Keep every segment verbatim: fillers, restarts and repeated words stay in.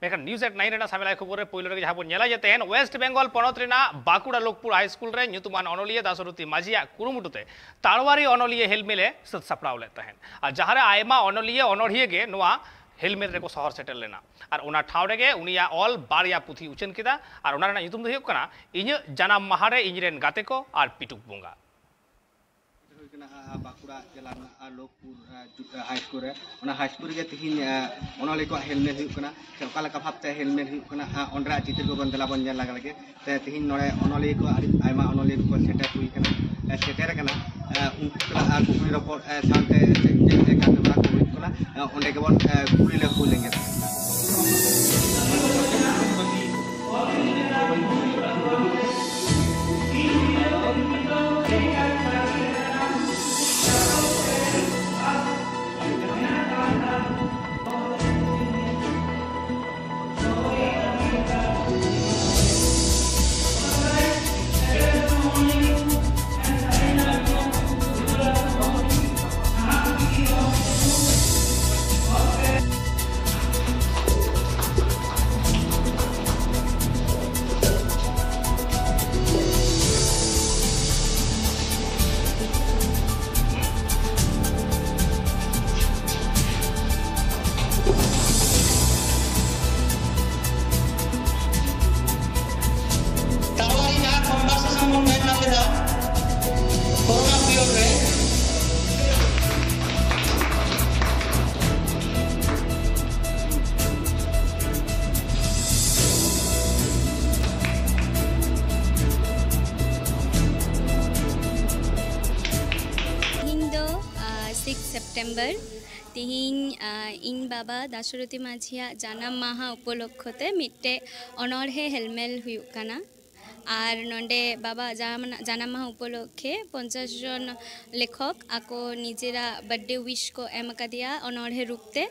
ᱮᱱᱠᱷᱟᱱ News at Nine ᱨᱮᱱᱟᱜ ᱥᱟᱢᱮᱞᱟᱭ ᱠᱷᱚᱵᱚᱨ ᱨᱮ ᱯᱳᱭᱞᱳ ᱨᱮᱜᱮ ᱡᱟᱦᱟᱸ ᱵᱚᱱ ᱧᱮᱞᱟ ᱡᱮ ᱛᱮᱦᱮᱧ West Bengal ᱯᱚᱱᱚᱛ ᱨᱮᱱᱟᱜ ᱵᱟᱸᱠᱩᱲᱟ ᱞᱳᱠᱯᱩᱨ ᱦᱟᱭ ᱥᱠᱩᱞ ᱨᱮ ᱧᱩᱛᱩᱢᱟᱱ ᱚᱱᱚᱞᱤᱭᱟᱹ ᱫᱟᱥᱚᱨᱚᱛᱷᱤ ᱢᱟᱹᱡᱷᱤᱭᱟᱜ ᱠᱩᱨᱩᱢᱩᱴᱩ ᱛᱮ ᱛᱟᱲᱣᱟᱨᱤ ᱚᱱᱚᱞᱤᱭᱟᱹ ᱦᱮᱞᱢᱮᱞ ᱮ ᱥᱟᱹᱛ ᱥᱟᱯᱲᱟᱣ ᱞᱮᱫ ᱛᱟᱦᱮᱸᱫ᱾ ᱟᱨ ᱡᱟᱦᱟᱸᱨᱮ ᱟᱭᱢᱟ ᱚᱱᱚᱞᱤᱭᱟᱹ ᱚᱱᱚᱲᱦᱤᱭᱟᱹ ᱜᱮ ᱱᱚᱣᱟ ᱦᱮᱞᱢᱮᱞ ᱨᱮᱠᱚ ᱥᱚᱦᱚᱨ ᱥᱮᱴᱮᱨ ᱞᱮᱱᱟ᱾ ᱟᱨ ᱚᱱᱟ ᱴᱷᱟᱶ ᱨᱮᱜᱮ ᱩᱱᱤᱭᱟᱜ ᱚᱞ ᱵᱟᱨᱭᱟ ᱯᱩᱛᱷᱤ ᱩᱪᱷᱟᱹᱱ ᱠᱮᱫᱟ᱾ ᱟᱨ ᱚᱱᱟ ᱨᱮᱱᱟᱜ ᱧᱩᱛᱩᱢ ᱫᱚ ᱦᱩᱭᱩᱜ ᱠᱟᱱᱟ ᱤᱧᱟᱹᱜ ᱡᱟᱱᱟᱢ ᱢᱟᱦᱟ ᱨᱮ ᱤᱧ ᱨᱮᱱ ᱜᱟᱛᱮ ᱠᱚ ᱟᱨ ᱯᱤᱴᱩᱠ ᱵᱚᱸᱜᱟ᱾ ᱦᱩᱭ ᱠᱟᱱᱟ, ᱟ, ᱟ, ᱵᱟᱸᱠᱩᱲᱟ ᱡᱮᱞᱟ ᱨᱮᱱᱟᱜ, ᱟ, ᱞᱳᱠᱯᱩᱨ, ᱟ, ᱡᱩ-, ᱟ, ᱦᱟᱭ ᱥᱠᱩᱞ ᱨᱮ᱾ ᱚᱱᱟ ᱦᱟᱭ ᱥᱠᱩᱞ ᱨᱮᱜᱮ ᱛᱤᱦᱤᱧ, ᱟ, ᱚᱱᱚᱞᱤᱭᱟᱹ ᱠᱚᱣᱟᱜ ᱦᱮᱞᱢᱮᱞ ᱦᱩᱭᱩᱜ ᱠᱟᱱᱟ᱾ ᱥᱮ ᱚᱠᱟ ᱞᱮᱠᱟ ᱵᱷᱟᱵᱽᱛᱮ ᱦᱮᱞᱢᱮᱞ ᱦᱩᱭᱩᱜ ᱠᱟᱱᱟ, ᱟ, ᱚᱸᱰᱮᱱᱟᱜ ᱪᱤᱛᱟᱹᱨ ᱠᱚᱵᱚᱱ ᱫᱮᱞᱟ ᱵᱚᱱ ᱧᱮᱞ ᱞᱟᱜᱟ ᱞᱮᱜᱮ᱾ ᱛᱮ ᱛᱤᱦᱤᱧ ᱱᱚᱰᱮ ᱚᱱᱚᱞᱤᱭᱟᱹ ᱠᱚ ᱟᱹᱰᱤ ᱟᱭᱢᱟ ᱚᱱᱚᱞᱤᱭᱟᱹ ᱠᱚᱠᱚ ᱥᱮᱴᱮᱨ ᱦᱩᱭ ᱠᱟᱱᱟ, ᱮ, ᱥᱮᱴᱮᱨ ᱟᱠᱟᱱᱟ᱾ ᱮ, ᱩᱱᱠᱩ ᱥᱟᱞᱟᱜ ᱟᱨ ᱠᱩᱠᱞᱤ ᱨᱚᱯᱚᱲ, ᱮ, ᱥᱟᱶᱛᱮ ᱪᱮᱫ ᱪᱮᱫ ᱞᱮᱠᱟ ᱠᱟᱹᱢᱤᱦᱚᱨᱟ ᱠᱚ ᱦᱩᱭᱩᱜ ᱠᱟᱱᱟ, ᱮ, ᱚᱸᱰᱮ ᱜᱮᱵᱚᱱ, ᱮ, ᱠᱩᱞᱤ ᱞᱮ ᱦᱩᱭ ᱞᱮᱱ ᱜᱮ᱾ ᱛᱟᱞᱟᱨᱮ ᱡᱟᱦᱟᱸ ᱠᱚᱱᱵᱷᱟᱨᱥᱮᱥᱚᱱ ᱵᱚᱱ ᱢᱮᱱ ᱞᱮᱫᱟ ᱠᱳᱨᱳᱱᱟ ᱯᱤᱨᱤᱭᱚᱰ ᱨᱮ, ᱛᱤᱦᱤᱧ ᱫᱚ, ᱟ, ᱥᱤᱠᱥ ᱥᱮᱯᱴᱮᱢᱵᱚᱨ᱾ ᱛᱤᱦᱤᱧ, ᱟ, ᱤᱧ ᱵᱟᱵᱟ ᱫᱟᱥᱚᱨᱚᱛᱷᱤ ᱢᱟᱹᱡᱷᱤᱭᱟᱜ ᱡᱟᱱᱟᱢ ᱢᱟᱦᱟ ᱩᱯᱚᱞᱚᱠᱠᱷᱚ ᱛᱮ ᱢᱤᱫᱴᱮᱡ ᱚᱱᱚᱬᱦᱮ ᱦᱮᱞᱢᱮᱞ ᱦᱩᱭᱩᱜ ᱠᱟᱱᱟ᱾ ᱟᱨ ᱱᱚᱰᱮ ᱵᱟᱵᱟ ᱡᱟᱢ-, ᱡᱟᱱᱟᱢ ᱢᱟᱦᱟ ᱩᱯᱚᱞᱚᱠᱠᱷᱮ ᱯᱚᱧᱪᱟᱥ ᱡᱚᱱ ᱞᱮᱠᱷᱚᱠ ᱟᱠᱚ ᱱᱤᱡᱮᱨᱟᱜ ᱵᱟᱨᱛᱷᱰᱮ ᱣᱤᱥ ᱠᱚ ᱮᱢ ᱟᱠᱟᱫᱮᱭᱟ ᱚᱱᱚᱬᱦᱮ ᱨᱩᱯ ᱛᱮ᱾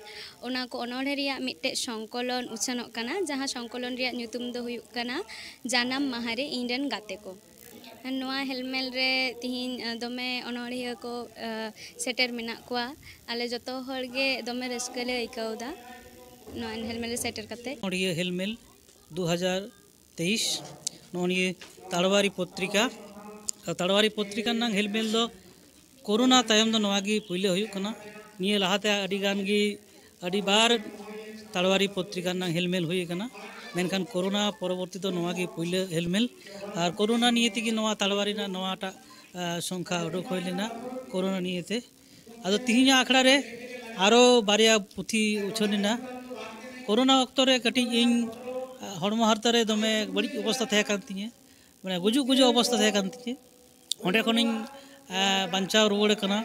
ᱚᱱᱟ ᱠᱚ ᱚᱱᱚᱬᱦᱮ ᱨᱮᱭᱟᱜ ᱢᱤᱫᱴᱮᱡ ᱥᱚᱝᱠᱚᱞᱚᱱ ᱩᱪᱷᱟᱹᱱᱚᱜ ᱠᱟᱱᱟ, ᱡᱟᱦᱟᱸ ᱥᱚᱝᱠᱚᱞᱚᱱ ᱨᱮᱭᱟᱜ ᱧᱩᱛᱩᱢ ᱫᱚ ᱦᱩᱭᱩᱜ ᱠᱟᱱᱟ ᱡᱟᱱᱟᱢ ᱢᱟᱦᱟ ᱨᱮ ᱤᱧ ᱨᱮᱱ ᱜᱟᱛᱮ ᱠᱚ᱾ ᱱᱚᱣᱟ ᱦᱮᱞᱢᱮᱞ ᱨᱮ ᱛᱤᱦᱤᱧ, ᱟ, ᱫᱚᱢᱮ ᱚᱱᱚᱬᱦᱤᱭᱟᱹ ᱠᱚ, ᱟ, ᱥᱮᱴᱮᱨ ᱢᱮᱱᱟᱜ ᱠᱚᱣᱟ᱾ ᱟᱞᱮ ᱡᱚᱛᱚ ᱦᱚᱲ ᱜᱮ ᱫᱚᱢᱮ ᱨᱟᱹᱥᱠᱟᱹ ᱞᱮ ᱟᱹᱭᱠᱟᱹᱣ ᱮᱫᱟ᱾ ᱱᱚᱣᱟ ᱦᱮᱞᱢᱮᱞ ᱨᱮ ᱥᱮᱴᱮᱨ ᱠᱟᱛᱮ᱾ ᱱᱚᱰᱤᱭᱟᱹ ᱦᱮᱞᱢᱮᱞ ᱫᱩ ᱦᱟᱡᱟᱨ ᱛᱮᱭᱤᱥ, ᱱᱚᱜᱼᱚ ᱱᱤᱭᱟᱹ ᱛᱟᱲᱣᱟᱨᱤ ᱯᱚᱛᱨᱤᱠᱟ᱾ ᱛᱟᱲᱣᱟᱨᱤ ᱯᱚᱛᱨᱤᱠᱟ ᱨᱮᱱᱟᱝ ᱦᱮᱞᱢᱮᱞ ᱫᱚ ᱠᱳᱨᱳᱱᱟ ᱛᱟᱭᱚᱢ ᱫᱚ ᱱᱚᱣᱟ ᱜᱮ ᱯᱩᱭᱞᱟᱹ ᱦᱩᱭᱩᱜ ᱠᱟᱱᱟ᱾ ᱱᱤᱭᱟᱹ ᱞᱟᱦᱟᱛᱮ ᱟᱹᱰᱤ ᱜᱟᱱ ᱜᱮ, ᱟᱹᱰᱤ ᱵᱟᱨ ᱛᱟᱲᱣᱟᱨᱤ ᱯᱚᱛᱨᱤᱠᱟ ᱨᱮᱱᱟᱝ ᱦᱮᱞᱢᱮᱞ ᱦᱩᱭ ᱟᱠᱟᱱᱟ, ᱢᱮᱱᱠᱷᱟᱱ ᱠᱳᱨᱳᱱᱟ ᱯᱚᱨᱚᱵᱚᱨᱛᱤ ᱫᱚ ᱱᱚᱣᱟ ᱜᱮ ᱯᱩᱭᱞᱟᱹ ᱦᱮᱞᱢᱮᱞ᱾ ᱟᱨ ᱠᱳᱨᱳᱱᱟ ᱱᱤᱭᱮ ᱛᱮᱜᱮ ᱱᱚᱣᱟ ᱛᱟᱲᱣᱟᱨᱤ ᱨᱮᱱᱟᱜ ᱱᱚᱣᱟᱴᱟᱜ, ᱟ, ᱥᱚᱝᱠᱷᱟ ᱩᱰᱩᱠ ᱦᱩᱭ ᱞᱮᱱᱟ ᱠᱳᱨᱳᱱᱟ ᱱᱤᱭᱮᱛᱮ᱾ ᱟᱫᱚ ᱛᱤᱦᱤᱧᱟᱜ ᱟᱠᱷᱲᱟ ᱨᱮ ᱟᱨᱚ ᱵᱟᱨᱭᱟ ᱯᱩᱛᱷᱤ ᱩᱪᱷᱟᱹᱱ ᱮᱱᱟ᱾ ᱠᱳᱨᱳᱱᱟ ᱚᱠᱛᱚ ᱨᱮ ᱠᱟᱹᱴᱤᱡ ᱤᱧ, ᱟ, ᱦᱚᱲᱢᱚ ᱦᱟᱨᱛᱟ ᱨᱮ ᱫᱚᱢᱮ ᱵᱟᱹᱲᱤᱡ ᱚᱵᱚᱥᱛᱟ ᱛᱟᱦᱮᱸ ᱠᱟᱱ ᱛᱤᱧᱟᱹ, ᱢᱟᱱᱮ ᱜᱩᱡᱩᱜ ᱜᱩᱡᱩᱜ ᱚᱵᱚᱥᱛᱟ ᱛᱟᱦᱮᱸ ᱠᱟᱱ ᱛᱤᱧᱟᱹ᱾ ᱚᱸᱰᱮ ᱠᱷᱚᱱᱤᱧ, ᱟ, ᱵᱟᱧᱪᱟᱣ ᱨᱩᱣᱟᱹᱲ ᱠᱟᱱᱟ᱾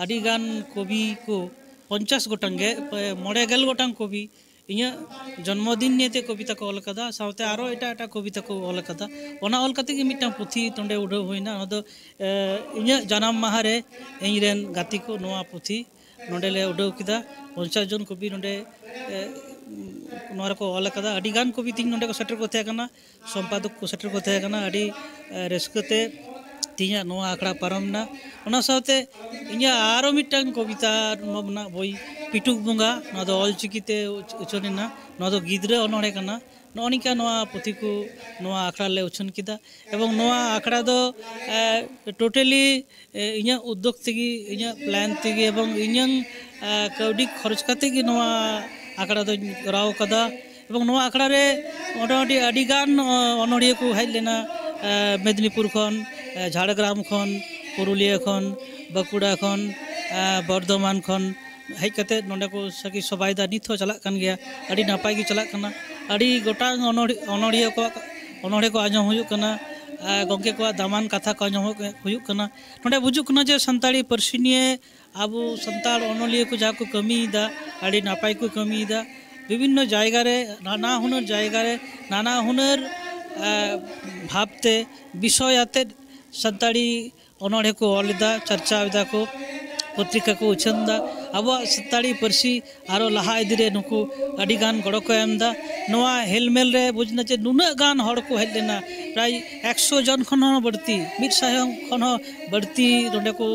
ᱟᱹᱰᱤ ᱜᱟᱱ ᱠᱚᱵᱤ ᱠᱚ, ᱯᱚᱧᱪᱟᱥ ᱜᱚᱴᱟᱝ ᱜᱮ, ᱯᱮ-, ᱢᱚᱬᱮ ᱜᱮᱞ ᱜᱚᱴᱟᱝ ᱠᱚᱵᱤ ᱤᱧᱟᱹᱜ ᱡᱚᱱᱢᱚᱫᱤᱱ ᱱᱤᱭᱮᱛᱮ ᱠᱚᱵᱤᱛᱟ ᱠᱚ ᱚᱞ ᱠᱟᱫᱟ, ᱥᱟᱶᱛᱮ ᱟᱨᱚ ᱮᱴᱟᱜ ᱮᱴᱟᱜ ᱠᱚᱵᱤᱛᱟ ᱠᱚ ᱚᱞ ᱠᱟᱫᱟ᱾ ᱚᱱᱟ ᱚᱞ ᱠᱟᱛᱮ ᱜᱮ ᱢᱤᱫᱴᱟᱝ ᱯᱩᱛᱷᱤ ᱱᱚᱸᱰᱮ ᱩᱰᱟᱹᱣ ᱦᱩᱭᱱᱟ᱾ ᱚᱱᱟ ᱫᱚ, ᱮ, ᱤᱧᱟᱹᱜ ᱡᱟᱱᱟᱢ ᱢᱟᱦᱟ ᱨᱮ ᱤᱧ ᱨᱮᱱ ᱜᱟᱛᱮ ᱠᱚ ᱱᱚᱣᱟ ᱯᱩᱛᱷᱤ ᱱᱚᱸᱰᱮ ᱞᱮ ᱩᱰᱟᱹᱣ ᱠᱮᱫᱟ᱾ ᱯᱚᱧᱪᱟᱥ ᱡᱚᱱ ᱠᱚᱵᱤ ᱱᱚᱸᱰᱮ, ᱮ, ᱱᱚᱣᱟ ᱨᱮᱠᱚ ᱚᱞ ᱠᱟᱫᱟ᱾ ᱟᱹᱰᱤ ᱜᱟᱱ ᱠᱚᱵᱤ ᱛᱤᱧ ᱱᱚᱸᱰᱮ ᱠᱚ ᱥᱮᱴᱮᱨ ᱠᱚ ᱛᱟᱦᱮᱸ ᱠᱟᱱᱟ, ᱥᱚᱢᱯᱟᱫᱚᱠ ᱠᱚ ᱥᱮᱴᱮᱨ ᱠᱚ ᱛᱟᱦᱮᱸ ᱠᱟᱱᱟ᱾ ᱟᱹᱰᱤ, ᱮ, ᱨᱟᱹᱥᱠᱟᱹ ᱛᱮ ᱛᱮᱦᱮᱧᱟᱜ ᱱᱚᱣᱟ ᱟᱠᱷᱲᱟ ᱯᱟᱨᱚᱢ ᱮᱱᱟ᱾ ᱚᱱᱟ ᱥᱟᱶᱛᱮ ᱤᱧᱟᱹᱜ ᱟᱨᱚ ᱢᱤᱫᱴᱟᱝ ᱠᱚᱵᱤᱛᱟ ᱨᱮᱱᱟᱜ ᱵᱳᱭ, ᱯᱤᱴᱩᱠ ᱵᱚᱸᱜᱟ, ᱱᱚᱣᱟ ᱫᱚ ᱚᱞᱪᱤᱠᱤ ᱛᱮ ᱩᱪ-, ᱩᱪᱷᱟᱹᱱ ᱮᱱᱟ᱾ ᱱᱚᱣᱟ ᱫᱚ ᱜᱤᱫᱽᱨᱟᱹ ᱚᱱᱚᱬᱦᱮ ᱠᱟᱱᱟ᱾ ᱱᱚᱜᱼᱚ ᱱᱤᱝᱠᱟ ᱱᱚᱣᱟ ᱯᱩᱛᱷᱤ ᱠᱚ ᱱᱚᱣᱟ ᱟᱠᱷᱲᱟ ᱨᱮᱞᱮ ᱩᱪᱷᱟᱹᱱ ᱠᱮᱫᱟ᱾ ᱮᱵᱚᱝ ᱱᱚᱣᱟ ᱟᱠᱷᱲᱟ ᱫᱚ, ᱮ, ᱴᱳᱴᱟᱞᱤ, ᱮ, ᱤᱧᱟᱹᱜ ᱩᱫᱽᱫᱳᱜᱽ ᱛᱮᱜᱮ, ᱤᱧᱟᱹᱜ ᱯᱞᱟᱱ ᱛᱮᱜᱮ ᱮᱵᱚᱝ ᱤᱧᱟᱹᱝ, ᱮ, ᱠᱟᱹᱣᱰᱤ ᱠᱷᱚᱨᱚᱪ ᱠᱟᱛᱮ ᱜᱮ ᱱᱚᱣᱟ ᱟᱠᱷᱲᱟ ᱫᱚᱧ ᱠᱚᱨᱟᱣ ᱠᱟᱫᱟ᱾ ᱮᱵᱚᱝ ᱱᱚᱣᱟ ᱟᱠᱷᱲᱟ ᱨᱮ ᱢᱚᱴᱟᱢᱩᱴᱤ ᱟᱹᱰᱤ ᱜᱟᱱ, ᱚ, ᱚᱱᱚᱲᱦᱤᱭᱟᱹ ᱠᱚ ᱦᱮᱡ ᱞᱮᱱᱟ, ᱮ, ᱢᱮᱫᱽᱱᱤᱯᱩᱨ ᱠᱷᱚᱱ, ᱮ, ᱡᱷᱟᱲᱜᱨᱟᱢ ᱠᱷᱚᱱ, ᱯᱩᱨᱩᱞᱤᱭᱟᱹ ᱠᱷᱚᱱ, ᱵᱟᱸᱠᱩᱲᱟ ᱠᱷᱚᱱ, ᱮ, ᱵᱚᱨᱫᱷᱚᱢᱟᱱ ᱠᱷᱚᱱ ᱦᱮᱡ ᱠᱟᱛᱮ ᱱᱚᱰᱮ ᱠᱚ ᱥᱟᱹᱠᱷᱤ ᱥᱚᱵᱷᱟᱭᱮᱫᱟ᱾ ᱱᱤᱛ ᱦᱚᱸ ᱪᱟᱞᱟᱜ ᱠᱟᱱ ᱜᱮᱭᱟ, ᱟᱹᱰᱤ ᱱᱟᱯᱟᱭ ᱜᱮ ᱪᱟᱞᱟᱜ ᱠᱟᱱᱟ᱾ ᱟᱹᱰᱤ ᱜᱚᱴᱟᱝ ᱚᱱᱚᱲ-, ᱚᱱᱚᱲᱦᱤᱭᱟᱹ ᱠᱚᱣᱟᱜ ᱚᱱᱚᱲᱦᱮ ᱠᱚ ᱟᱸᱡᱚᱢ ᱦᱩᱭᱩᱜ ᱠᱟᱱᱟ, ᱮ, ᱜᱚᱢᱠᱮ ᱠᱚᱣᱟᱜ ᱫᱟᱢᱟᱱ ᱠᱟᱛᱷᱟ ᱠᱚ ᱟᱸᱡᱚᱢ ᱦᱩᱭᱩᱜ ᱠᱟᱱᱟ᱾ ᱱᱚᱰᱮ ᱵᱩᱡᱩᱜ ᱠᱟᱱᱟ ᱡᱮ ᱥᱟᱱᱛᱟᱲᱤ ᱯᱟᱹᱨᱥᱤ ᱱᱤᱭᱮ ᱟᱵᱚ ᱥᱟᱱᱛᱟᱲ ᱚᱱᱚᱞᱤᱭᱟᱹ ᱠᱚ ᱡᱟᱦᱟᱸ ᱠᱚ ᱠᱟᱹᱢᱤᱭᱮᱫᱟ, ᱟᱹᱰᱤ ᱱᱟᱯᱟᱭ ᱠᱚ ᱠᱟᱹᱢᱤᱭᱮᱫᱟ᱾ ᱵᱤᱵᱷᱤᱱᱱᱚ ᱡᱟᱭᱜᱟ ᱨᱮ, ᱱᱟᱱᱟ ᱦᱩᱱᱟᱹᱨ ᱡᱟᱭᱜᱟ ᱨᱮ, ᱱᱟᱱᱟ ᱦᱩᱱᱟᱹᱨ, ᱮ, ᱵᱷᱟᱵᱽ ᱛᱮ ᱵᱤᱥᱚᱭ ᱟᱛᱮᱫ ᱥᱟᱱᱛᱟᱲᱤ ᱚᱱᱚᱬᱦᱮ ᱠᱚ ᱚᱞ ᱮᱫᱟ, ᱪᱟᱨᱪᱟᱣ ᱮᱫᱟ ᱠᱚ, ᱯᱚᱛᱨᱤᱠᱟ ᱠᱚ ᱩᱪᱷᱟᱹᱱ ᱮᱫᱟ᱾ ᱟᱵᱚᱣᱟᱜ ᱥᱟᱱᱛᱟᱲᱤ ᱯᱟᱹᱨᱥᱤ ᱟᱨᱚ ᱞᱟᱦᱟ ᱤᱫᱤ ᱨᱮ ᱱᱩᱠᱩ ᱟᱹᱰᱤ ᱜᱟᱱ ᱜᱚᱲᱚ ᱠᱚ ᱮᱢ ᱮᱫᱟ᱾ ᱱᱚᱣᱟ ᱦᱮᱞᱢᱮᱞ ᱨᱮ ᱵᱩᱡᱽ ᱮᱱᱟ ᱡᱮ ᱱᱩᱱᱟᱹᱜ ᱜᱟᱱ ᱦᱚᱲ ᱠᱚ ᱦᱮᱡ ᱞᱮᱱᱟ, ᱯᱨᱟᱭ ᱮᱠᱥᱚ ᱡᱚᱱ ᱠᱷᱚᱱ ᱦᱚᱸ ᱵᱟᱹᱲᱛᱤ, ᱢᱤᱫ ᱥᱟᱭ ᱠᱷᱚᱱ ᱦᱚᱸ ᱵᱟᱹᱲᱛᱤ ᱱᱚᱰᱮ ᱠᱚ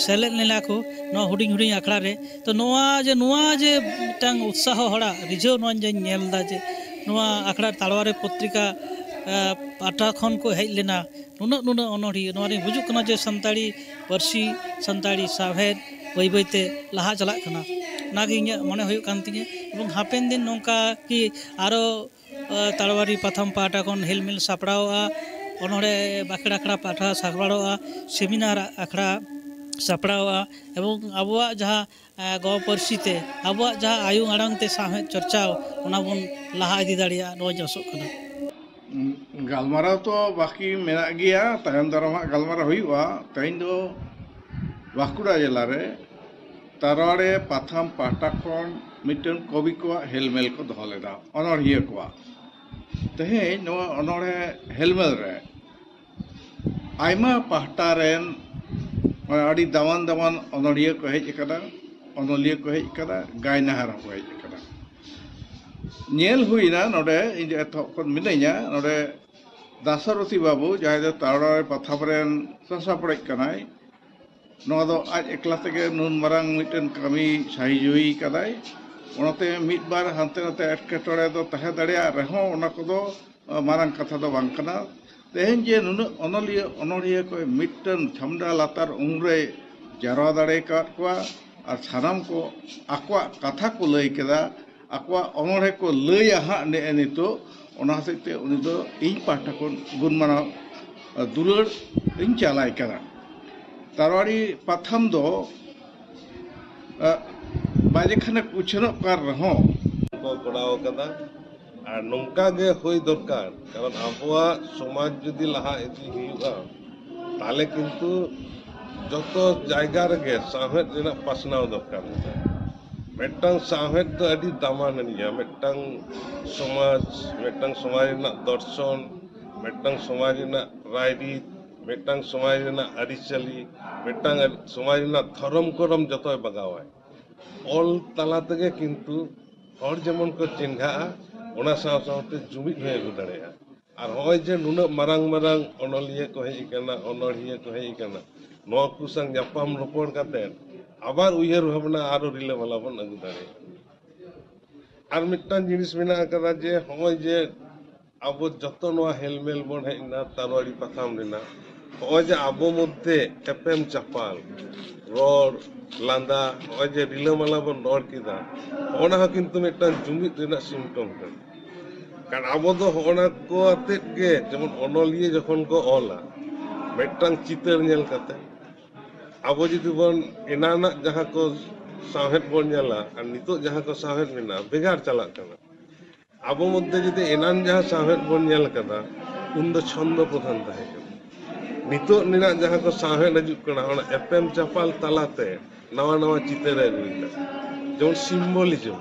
ᱥᱮᱞᱮᱫ ᱞᱮᱱᱟ ᱠᱚ ᱱᱚᱣᱟ ᱦᱩᱰᱤᱧ ᱦᱩᱰᱤᱧ ᱟᱠᱷᱲᱟ ᱨᱮ᱾ ᱛᱚ ᱱᱚᱣᱟ ᱡᱮ, ᱱᱚᱣᱟ ᱡᱮ ᱢᱤᱫᱴᱟᱝ ᱩᱛᱥᱟᱦᱚ ᱦᱚᱲᱟᱜ ᱨᱤᱡᱷᱟᱹᱣ ᱱᱚᱣᱟ ᱡᱮᱧ ᱧᱮᱞ ᱮᱫᱟ ᱡᱮ ᱱᱚᱣᱟ ᱟᱠᱷᱲᱟ ᱛᱟᱲᱣᱟᱨᱤ ᱯᱚᱛᱨᱤᱠᱟ ᱯᱟᱦᱴᱟ ᱠᱷᱚᱱ ᱠᱚ ᱦᱮᱡ ᱞᱮᱱᱟ, ᱱᱩᱱᱟᱹᱜ ᱱᱩᱱᱟᱹᱜ ᱚᱱᱚᱬᱦᱤᱭᱟᱹ, ᱱᱚᱣᱟ ᱨᱮ ᱵᱩᱡᱩᱜ ᱠᱟᱱᱟ ᱡᱮ ᱥᱟᱱᱛᱟᱲᱤ ᱯᱟᱹᱨᱥᱤ, ᱥᱟᱱᱛᱟᱲᱤ ᱥᱟᱶᱦᱮᱫ ᱵᱟᱹᱭ ᱵᱟᱹᱭᱛᱮ ᱞᱟᱦᱟ ᱪᱟᱞᱟᱜ ᱠᱟᱱᱟ᱾ ᱚᱱᱟᱜᱮ ᱤᱧᱟᱹᱜ ᱢᱚᱱᱮ ᱦᱩᱭᱩᱜ ᱠᱟᱱ ᱛᱤᱧᱟᱹ᱾ ᱮᱵᱚᱝ ᱦᱟᱯᱮᱱ ᱫᱤᱱ ᱱᱚᱝᱠᱟ ᱠᱤ ᱟᱨᱚ ᱛᱟᱲᱣᱟᱨᱤ ᱯᱟᱛᱷᱟᱢ ᱯᱟᱦᱴᱟ ᱠᱷᱚᱱ ᱦᱮᱞᱢᱮᱞ ᱥᱟᱯᱲᱟᱣᱚᱜᱼᱟ, ᱚᱱᱚᱬᱦᱮ ᱵᱟᱠᱷᱮᱲ ᱟᱠᱷᱲᱟ ᱯᱟᱦᱴᱟ ᱥᱟᱯᱲᱟᱣᱚᱜᱼᱟ, ᱥᱮᱢᱤᱱᱟᱨ ᱟᱠᱷᱲᱟ ᱥᱟᱯᱲᱟᱣᱚᱜᱼᱟ, ᱮᱵᱚᱝ ᱟᱵᱚᱣᱟᱜ ᱡᱟᱦᱟᱸ ᱜᱚ ᱯᱟᱹᱨᱥᱤ ᱛᱮ, ᱟᱵᱚᱣᱟᱜ ᱡᱟᱦᱟᱸ ᱟᱭᱳ ᱟᱲᱟᱝ ᱛᱮ ᱥᱟᱶᱦᱮᱫ ᱪᱚᱨᱪᱟᱣ, ᱚᱱᱟ ᱵᱚᱱ ᱞᱟᱦᱟ ᱤᱫᱤ ᱫᱟᱲᱮᱭᱟᱜᱼᱟ, ᱱᱚᱣᱟᱧ ᱟᱥᱚᱜ ᱠᱟᱱᱟ᱾ ᱜᱟᱞᱢᱟᱨᱟᱣ ᱛᱚ ᱵᱟᱹᱠᱤ ᱢᱮᱱᱟᱜ ᱜᱮᱭᱟ, ᱛᱟᱭᱚᱢ ᱫᱟᱨᱟᱢ ᱦᱟᱸᱜ ᱜᱟᱞᱢᱟᱨᱟᱣ ᱦᱩᱭᱩᱜᱼᱟ᱾ ᱛᱮᱦᱮᱧ ᱫᱚ ᱵᱟᱸᱠᱩᱲᱟ ᱡᱮᱞᱟ ᱨᱮ ᱛᱟᱨᱣᱟᱲᱮ ᱯᱟᱛᱷᱟᱢ ᱯᱟᱦᱴᱟ ᱠᱷᱚᱱ ᱢᱤᱫᱴᱮᱱ ᱠᱚᱵᱤ ᱠᱚᱣᱟᱜ ᱦᱮᱞᱢᱮᱞ ᱠᱚ ᱫᱚᱦᱚ ᱞᱮᱫᱟ, ᱚᱱᱚᱬᱦᱤᱭᱟᱹ ᱠᱚᱣᱟᱜ᱾ ᱛᱮᱦᱮᱧ ᱱᱚᱣᱟ ᱚᱱᱚᱬᱦᱮ ᱦᱮᱞᱢᱮᱞ ᱨᱮ ᱟᱭᱢᱟ ᱯᱟᱦᱴᱟ ᱨᱮᱱ ᱟᱹᱰᱤ ᱫᱟᱢᱟᱱ ᱫᱟᱢᱟᱱ ᱚᱱᱚᱬᱦᱤᱭᱟᱹ ᱠᱚ ᱦᱮᱡ ᱟᱠᱟᱱᱟ, ᱚᱱᱚᱞᱤᱭᱟᱹ ᱠᱚ ᱦᱮᱡ ᱟᱠᱟᱱᱟ, ᱜᱟᱭᱱᱟᱦᱟᱨ ᱦᱚᱸᱠᱚ ᱦᱮᱡ ᱟᱠᱟᱱᱟ᱾ ᱧᱮᱞ ᱦᱩᱭᱱᱟ ᱱᱚᱰᱮ, ᱤᱧ ᱫᱚ ᱮᱛᱚᱦᱚᱵ ᱠᱷᱚᱱ ᱢᱤᱱᱟᱹᱧᱟ ᱱᱚᱰᱮ, ᱫᱟᱥᱚᱨᱚᱛᱷᱤ ᱵᱟᱹᱵᱩ, ᱡᱟᱦᱟᱸᱭ ᱫᱚ ᱛᱟᱲᱣᱟᱨᱤ ᱯᱟᱛᱷᱟᱢ ᱨᱮᱱ ᱥᱟᱥᱟᱯᱲᱮᱡ ᱠᱟᱱᱟᱭ, ᱱᱚᱣᱟ ᱫᱚ ᱟᱡ ᱮᱠᱞᱟ ᱛᱮᱜᱮ ᱱᱩᱱ ᱢᱟᱨᱟᱝ ᱢᱤᱫᱴᱮᱱ ᱠᱟᱹᱢᱤ ᱥᱟᱹᱦᱤ ᱡᱩᱦᱤ ᱠᱟᱫᱟᱭ᱾ ᱚᱱᱟᱛᱮ ᱢᱤᱫ ᱵᱟᱨ ᱦᱟᱱᱛᱮ ᱱᱟᱛᱮ ᱮᱴᱠᱮᱴᱚᱬᱮ ᱫᱚ ᱛᱟᱦᱮᱸ ᱫᱟᱲᱮᱭᱟᱜ ᱨᱮᱦᱚᱸ, ᱚᱱᱟ ᱠᱚᱫᱚ ᱢᱟᱨᱟᱝ ᱠᱟᱛᱷᱟ ᱫᱚ ᱵᱟᱝ ᱠᱟᱱᱟ᱾ ᱛᱮᱦᱮᱧ ᱡᱮ ᱱᱩᱱᱟᱹᱜ ᱚᱱᱚᱞᱤᱭᱟᱹ ᱚᱱᱚᱬᱦᱤᱭᱟᱹ ᱠᱚ ᱢᱤᱫᱴᱟᱝ ᱪᱷᱟᱢᱰᱟ ᱞᱟᱛᱟᱨ ᱩᱢᱩᱞ ᱨᱮᱭ ᱡᱟᱨᱣᱟ ᱫᱟᱲᱮ ᱟᱠᱟᱫ ᱠᱚᱣᱟ ᱟᱨ ᱥᱟᱱᱟᱢ ᱠᱚ ᱟᱠᱚᱣᱟᱜ ᱠᱟᱛᱷᱟ ᱠᱚ ᱞᱟᱹᱭ ᱠᱮᱫᱟ, ᱟᱠᱚᱣᱟᱜ ᱚᱱᱚᱬᱦᱮ ᱠᱚ ᱞᱟᱹᱭᱟ ᱦᱟᱸᱜ ᱱᱮᱜᱼᱮ ᱱᱤᱛᱚᱜ, ᱚᱱᱟ ᱦᱚᱛᱮᱡ ᱛᱮ ᱩᱱᱤ ᱫᱚ ᱤᱧ ᱯᱟᱦᱴᱟ ᱠᱷᱚᱱ ᱜᱩᱱ ᱢᱟᱱᱟᱣ ᱫᱩᱞᱟᱹᱲ ᱤᱧ ᱪᱟᱞᱟᱭ ᱠᱟᱱᱟ᱾ ᱛᱟᱨᱣᱟᱲᱤ ᱯᱟᱛᱷᱟᱢ ᱫᱚ ᱵᱟᱡᱮ ᱠᱷᱟᱱᱮᱠ ᱩᱪᱷᱟᱹᱱᱚᱜ ᱠᱟᱱ ᱨᱮᱦᱚᱸ, ᱠᱚ ᱠᱚᱨᱟᱣ ᱟᱠᱟᱫᱟ᱾ ᱟᱨ ᱱᱚᱝᱠᱟ ᱜᱮ ᱦᱩᱭ ᱫᱚᱨᱠᱟᱨ, ᱠᱟᱨᱚᱱ ᱟᱵᱚᱣᱟᱜ ᱥᱚᱢᱟᱡᱽ ᱡᱩᱫᱤ ᱞᱟᱦᱟ ᱤᱫᱤ ᱦᱩᱭᱩᱜᱼᱟ, ᱛᱟᱦᱚᱞᱮ ᱠᱤᱱᱛᱩ ᱡᱚᱛᱚ ᱡᱟᱭᱜᱟ ᱨᱮᱜᱮ ᱥᱟᱶᱦᱮᱫ ᱨᱮᱱᱟᱜ ᱯᱟᱥᱱᱟᱣ ᱫᱚᱨᱠᱟᱨ ᱢᱮᱱᱟᱜᱼᱟ᱾ ᱢᱤᱫᱴᱟᱝ ᱥᱟᱶᱦᱮᱫ ᱫᱚ ᱟᱹᱰᱤ ᱫᱟᱢᱟᱱ ᱜᱮᱭᱟ᱾ ᱢᱤᱫᱴᱟᱝ ᱥᱚᱢᱟᱡᱽ, ᱢᱤᱫᱴᱟᱝ ᱥᱚᱢᱟᱡᱽ ᱨᱮᱱᱟᱜ ᱫᱚᱨᱥᱚᱱ, ᱢᱤᱫᱴᱟᱝ ᱥᱚᱢᱟᱡᱽ ᱨᱮᱱᱟᱜ ᱨᱟᱭᱨᱤᱛ, ᱢᱤᱫᱴᱟᱝ ᱥᱚᱢᱟᱡᱽ ᱨᱮᱱᱟᱜ ᱟᱹᱨᱤᱪᱟᱹᱞᱤ, ᱢᱤᱫᱴᱟᱝ ᱥᱚᱢᱟᱡᱽ ᱨᱮᱱᱟᱜ ᱫᱷᱚᱨᱚᱢ ᱠᱚᱨᱚᱢ ᱡᱚᱛᱚᱭ ᱵᱟᱜᱟᱣᱟᱭ᱾ ᱚᱞ ᱛᱟᱞᱟ ᱛᱮᱜᱮ ᱠᱤᱱᱛᱩ ᱦᱚᱲ ᱡᱮᱢᱚᱱ ᱠᱚ ᱪᱮᱸᱜᱷᱟᱜᱼᱟ, ᱚᱱᱟ ᱥᱟᱶ ᱥᱟᱶᱛᱮ ᱡᱩᱢᱤᱫ ᱦᱚᱸᱭ ᱟᱹᱜᱩ ᱫᱟᱲᱮᱭᱟᱜᱼᱟ᱾ ᱟᱨ ᱦᱚᱸᱜᱼᱚᱭ ᱡᱮ ᱱᱩᱱᱟᱹᱜ ᱢᱟᱨᱟᱝ ᱢᱟᱨᱟᱝ ᱚᱱᱚᱞᱤᱭᱟᱹ ᱠᱚ ᱦᱮᱡ ᱟᱠᱟᱱᱟ, ᱚᱱᱚᱲᱦᱤᱭᱟᱹ ᱠᱚ ᱦᱮᱡ ᱟᱠᱟᱱᱟ, ᱱᱚᱣᱟ ᱠᱚ ᱥᱟᱶ ᱧᱟᱯᱟᱢ ᱨᱚᱯᱚᱲ ᱠᱟᱛᱮ ᱟᱵᱟᱨ ᱩᱭᱦᱟᱹᱨ ᱵᱷᱟᱵᱽᱱᱟ ᱟᱨᱚ ᱨᱤᱞᱟᱹᱢᱟᱞᱟ ᱵᱚᱱ ᱟᱹᱜᱩ ᱫᱟᱲᱮᱭᱟᱜᱼᱟ᱾ ᱟᱨ ᱢᱤᱫᱴᱟᱝ ᱡᱤᱱᱤᱥ ᱢᱮᱱᱟᱜ ᱟᱠᱟᱫᱟ ᱡᱮ ᱦᱚᱸᱜᱼᱚᱭ ᱡᱮ ᱟᱵᱚ ᱡᱚᱛᱚ ᱱᱚᱣᱟ ᱦᱮᱞᱢᱮᱞ ᱵᱚᱱ ᱦᱮᱡ ᱮᱱᱟ ᱛᱟᱨᱣᱟᱲᱤ ᱯᱟᱛᱷᱟᱢ ᱨᱮᱱᱟᱜ, ᱦᱚᱸᱜᱼᱚᱭ ᱡᱮ ᱟᱵᱚ ᱢᱚᱫᱽᱫᱷᱮ ᱮᱯᱮᱢ ᱪᱟᱯᱟᱞ, ᱨᱚᱲ, ᱞᱟᱸᱫᱟ, ᱦᱚᱸᱜᱼᱚᱭ ᱡᱮ ᱨᱤᱞᱟᱹᱢᱟᱞᱟ ᱵᱚᱱ ᱨᱚᱲ ᱠᱮᱫᱟ, ᱦᱚᱸᱜᱼᱚ ᱱᱟ ᱦᱚᱸ ᱠᱤᱱᱛᱩ ᱢᱤᱫᱴᱟᱝ ᱡᱩᱢᱤᱫ ᱨᱮᱱᱟᱜ symptom ᱠᱟᱱᱟ᱾ ᱠᱟᱨᱚᱱ ᱟᱵᱚ ᱫᱚ ᱦᱚᱸᱜᱼᱚ ᱱᱟ ᱠᱚ ᱟᱛᱮᱫ ᱜᱮ, ᱡᱮᱢᱚᱱ ᱚᱱᱚᱞᱤᱭᱟᱹ ᱡᱚᱠᱷᱚᱱ ᱠᱚ ᱚᱞᱟ ᱢᱤᱫᱴᱟᱝ ᱪᱤᱛᱟᱹᱨ ᱧᱮᱞ ᱠᱟᱛᱮ, ᱟᱵᱚ ᱡᱩᱫᱤ ᱵᱚᱱ ᱮᱱᱟᱱᱟᱜ ᱡᱟᱦᱟᱸ ᱠᱚ ᱥᱟᱶᱦᱮᱫ ᱵᱚᱱ ᱧᱮᱞᱟ ᱟᱨ ᱱᱤᱛᱚᱜ ᱡᱟᱦᱟᱸ ᱠᱚ ᱥᱟᱶᱦᱮᱫ ᱢᱮᱱᱟᱜᱼᱟ, ᱵᱷᱮᱜᱟᱨ ᱪᱟᱞᱟᱜ ᱠᱟᱱᱟ᱾ ᱟᱵᱚ ᱢᱚᱫᱽᱫᱷᱮ ᱡᱩᱫᱤ ᱮᱱᱟᱱ ᱡᱟᱦᱟᱸ ᱥᱟᱶᱦᱮᱫ ᱵᱚᱱ ᱧᱮᱞ ᱠᱟᱫᱟ, ᱩᱱᱫᱚ ᱪᱷᱚᱱᱫᱚ ᱯᱨᱚᱫᱷᱟᱱ ᱛᱟᱦᱮᱸ ᱠᱟᱱᱟ᱾ ᱱᱤᱛᱚᱜ ᱨᱮᱱᱟᱜ ᱡᱟᱦᱟᱸ ᱠᱚ ᱥᱟᱶᱦᱮᱫ ᱦᱤᱡᱩᱜ ᱠᱟᱱᱟ, ᱚᱱᱟ ᱮᱯᱮᱢ ᱪᱟᱯᱟᱞ ᱛᱟᱞᱟᱛᱮ ᱱᱟᱣᱟ ᱱᱟᱣᱟ ᱪᱤᱛᱟᱹᱨ ᱮ ᱟᱹᱜᱩᱭᱮᱫᱟ, ᱡᱮᱢᱚᱱ symbolism᱾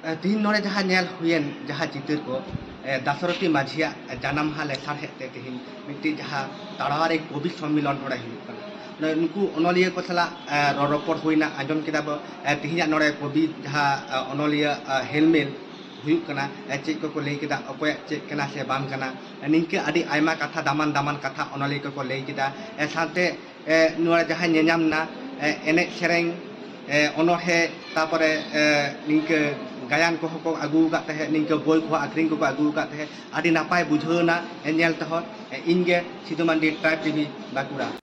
ᱮ, ᱛᱤᱦᱤᱧ ᱱᱚᱰᱮ ᱡᱟᱦᱟᱸ ᱧᱮᱞ ᱦᱩᱭᱮᱱ ᱡᱟᱦᱟᱸ ᱪᱤᱛᱟᱹᱨ ᱠᱚ, ᱮ, ᱫᱟᱥᱚᱨᱚᱛᱷᱤ ᱢᱟᱹᱡᱷᱤᱭᱟᱜ ᱡᱟᱱᱟᱢ ᱢᱟᱦᱟ ᱞᱮᱥᱟᱲᱦᱮᱫ ᱛᱮ ᱛᱤᱦᱤᱧ ᱢᱤᱫᱴᱤᱡ ᱡᱟᱦᱟᱸ ᱛᱟᱲᱣᱟᱨᱤ ᱠᱚᱵᱤ ᱥᱚᱢᱢᱮᱞᱚᱱ ᱱᱚᱰᱮ ᱦᱩᱭᱩᱜ ᱠᱟᱱᱟ᱾ ᱱᱚᱰᱮ ᱱᱩᱠᱩ ᱚᱱᱚᱞᱤᱭᱟᱹ ᱠᱚ ᱥᱟᱞᱟᱜ, ᱮ, ᱨᱚᱲ ᱨᱚᱯᱚᱲ ᱦᱩᱭᱱᱟ, ᱟᱸᱡᱚᱢ ᱠᱮᱫᱟ ᱵᱚ, ᱮ, ᱛᱤᱦᱤᱧᱟᱜ ᱱᱚᱰᱮ ᱠᱚᱵᱤ ᱡᱟᱦᱟᱸ, ᱮ, ᱚᱱᱚᱞᱤᱭᱟᱹ, ᱮ, ᱦᱮᱞᱢᱮᱞ ᱦᱩᱭᱩᱜ ᱠᱟᱱᱟ, ᱮ, ᱪᱮᱫ ᱠᱚᱠᱚ ᱞᱟᱹᱭ ᱠᱮᱫᱟ, ᱚᱠᱚᱭᱟᱜ ᱪᱮᱫ ᱠᱟᱱᱟ ᱥᱮ ᱵᱟᱝ ᱠᱟᱱᱟ, ᱮ, ᱱᱤᱝᱠᱟᱹ ᱟᱹᱰᱤ ᱟᱭᱢᱟ ᱠᱟᱛᱷᱟ, ᱫᱟᱢᱟᱱ ᱫᱟᱢᱟᱱ ᱠᱟᱛᱷᱟ ᱚᱱᱚᱞᱤᱭᱟᱹ ᱠᱚᱠᱚ ᱞᱟᱹᱭ ᱠᱮᱫᱟ᱾ ᱮ, ᱥᱟᱶᱛᱮ, ᱮ, ᱱᱚᱣᱟ ᱡᱟᱦᱟᱸ ᱧᱮᱧᱟᱢ ᱮᱱᱟ, ᱮ, ᱮᱱᱮᱡ ᱥᱮᱨᱮᱧ, ᱮ, ᱚᱱᱚᱬᱦᱮ, ᱛᱟᱯᱚᱨᱮ, ᱮ, ᱱᱤᱝᱠᱟᱹ ᱜᱟᱭᱟᱱ ᱠᱚᱦᱚᱸ ᱠᱚ ᱟᱹᱜᱩ ᱟᱠᱟᱫ ᱛᱟᱦᱮᱸᱫ, ᱱᱤᱝᱠᱟᱹ ᱵᱳᱭ ᱠᱚᱦᱚᱸ ᱟᱹᱠᱷᱨᱤᱧ ᱠᱚᱠᱚ ᱟᱹᱜᱩ ᱟᱠᱟᱫ ᱛᱟᱦᱮᱸᱫ, ᱟᱹᱰᱤ ᱱᱟᱯᱟᱭ ᱵᱩᱡᱷᱟᱹᱣ ᱮᱱᱟ, ᱮ, ᱧᱮᱞ ᱛᱮᱦᱚᱸ᱾ ᱮ, ᱤᱧᱜᱮ ᱥᱤᱫᱷᱩ ᱢᱟᱱᱰᱤ, Tribe TV, ᱵᱟᱸᱠᱩᱲᱟ᱾